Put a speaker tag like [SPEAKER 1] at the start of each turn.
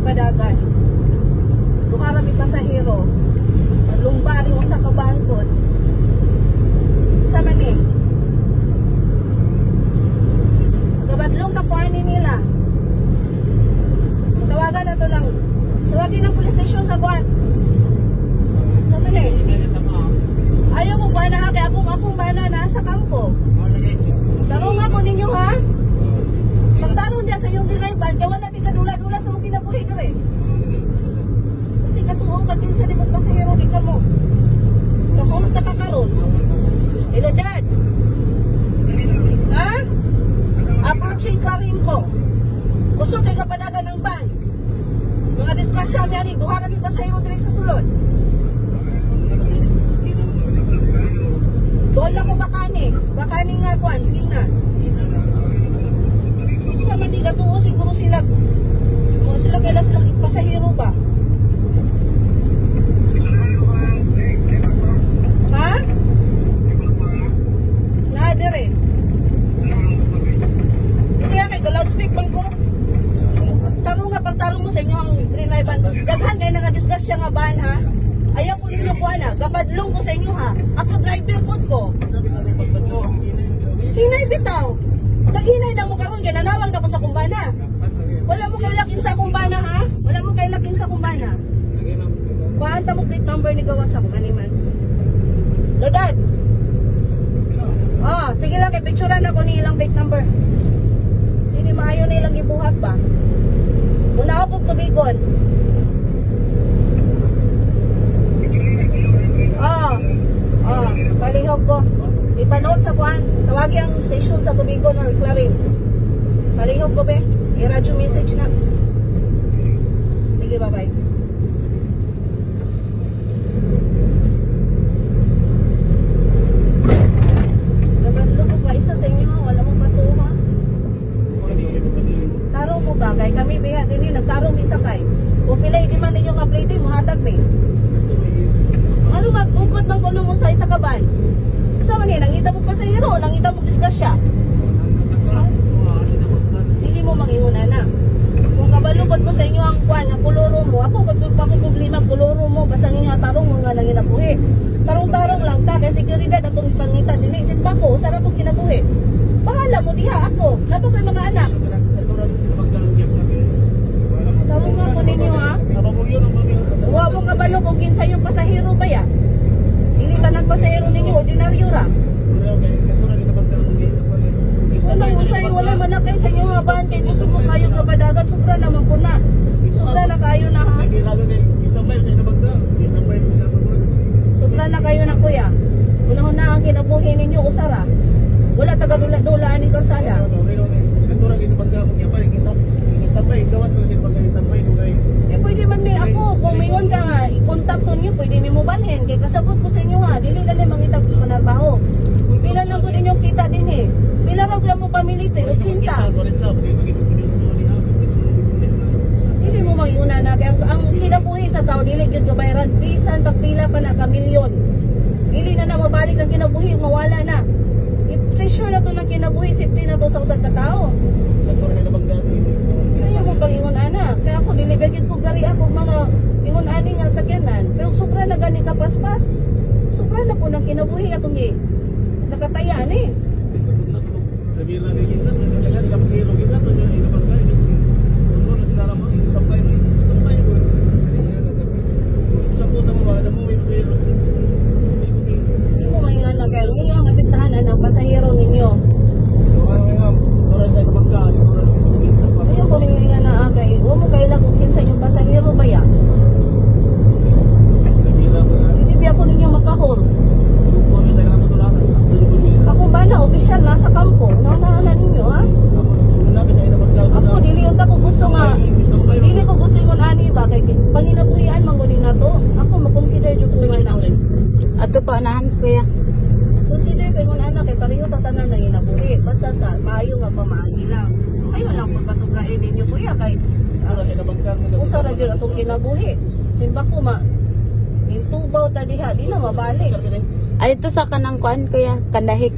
[SPEAKER 1] Padagan. Duha ra mi pasahero. Lumba rin usa ka bangkod. Sa man eh. Gabadlong na kuhanin nila. Tawagan na to lang. Tawagin ng police station sa kuan. Sa man eh. Ayaw ko kuan na ha, kaya akong bana nasa kampo. Tarong ako ninyo ha. Pagtarong niya sa iyong driver, kaya wala mi kadula-dula sa mong kinabuhi ka rin. Kasi katuo ka din sa limang pasahero di ka mo. Kakulong ta ka karon. Hello, Dad. Ha? Approaching Clarin ko. Gusto kay kapadagan ng van. Mga disgrasya mi ani, duha ra mi pasahero diri sa sulod. Doon lang ko bakani. Bakani nga kuan, sige na. Sa man di katuo siguro sila. Kung sila kaila silang pasahero ba? Ha? Na dire. Kasi nga kay loudspeak man ko. Tarong nga pagtarong mo sa inyo ang green light van. Daghan kay nga disgrasya nga van ha. Ayaw ko ninyo kuha na. Gabadlong ko sa inyo ha. Ako driver pod ko. Hinay bitaw. Naghinay na mo karon kay nanawag na ko sa kumbana. Wala mo kay lakin sa kumbana ha. Wala mo kay lakin sa kumbana. Kuhaan ta mo plate number ni gawas ako kani man. Dodad. Oh, sige lang kay picturean ako ni ilang plate number. Hindi maayo na ilang gibuhat ba. Una ako tubigon. Oh. Oh, palihog ko. Ipanood sa kuan, tawagi ang station sa Tubigon or Clarin. Palihog ko be. I-radyo message na. Sige, bye-bye. Nabadlo ko pa isa sa inyo, wala mo patuha. Tarong mo ba? Kay kami biha din nagtarong mi sakay. Kung pila di man ninyo nga plate, muhatag mi. Ano mag-ugod ng kuno mo sa isa ka van? Sa man eh, nangita mo pasahero, nangita mo disgrasya. Hindi mo mangingon na. Kung kabalukod mo sa inyo ang kuan nga kuloro mo, ako kung pa ko problema kuloro mo, basta inyo tarong mo nga nanginabuhi. Tarong-tarong lang ta kay seguridad atong pangita dinhi simba ko usa ra tong kinabuhi. Bahala mo diha ako. Napa ko'y mga anak. Tarong nga ko ninyo ha. Wa mo kabalo kung kinsa yung pasahero ba ya. Dili tanan pasahero ninyo ordinaryo ra. Ano usay wala man na kayo sa inyo nga ban kay gusto mo kayo kapadagan sobra naman po na. Sobra na kayo na ha. Sobra na kayo na kuya. Una-una ang kinabuhi ninyo usara. Wala taga dula-dulaan ni kalsada. Eh pwede man may ako kung mayon ka nga i-kontakto niyo pwede mi mo balhin kay kasabot ko sa inyo ha. Dili lang ni mangitag manarbaho. Pila lang gud inyong kita dinhi. Pila ra gyud mo pamilite 80. Dili mo magiuna na kay ang kinabuhi sa tao dili gyud kabayaran bisan pagpila pa na ka milyon. Dili na na mabalik ang kinabuhi mawala na. I-pressure na to ng kinabuhi safety na to sa usa ka tawo. Kaya mo pag-ingon ana. Kaya ako dili ba gyud ko gari ako mga ingon ani nga sakyanan pero sobra na gani ka paspas. Sobra na po ng kinabuhi atong gi nakataya ni. Hindi mo maingan na kayo. Hindi ang apektahan ang pasahero ninyo. Ayaw ko ninyo nga na kay huwag mo kailang kung kinsa yung pasahero ba ya. Hindi ba ako ninyo makahol. Ako ba na opisyal nasa kampo. Naunaan na ninyo ha. Ako dili unta ko gusto nga. Dili ko gusto ingon ani ba kay panginabuhian man gud na to. Ako mo-consider jud ko nga na.
[SPEAKER 2] Ato pa unahan kuya.
[SPEAKER 1] Consider ko ingon ana kay pareho ta tanan nang inabuhi basta sa maayo nga pamaagi lang. Ayo lang pud pasubrain ninyo kuya kay usa ra jud atong kinabuhi. Simba ko ma intubaw ta diha di na mabalik.
[SPEAKER 2] Ay ito sa kanang kuan kuya, kanahik.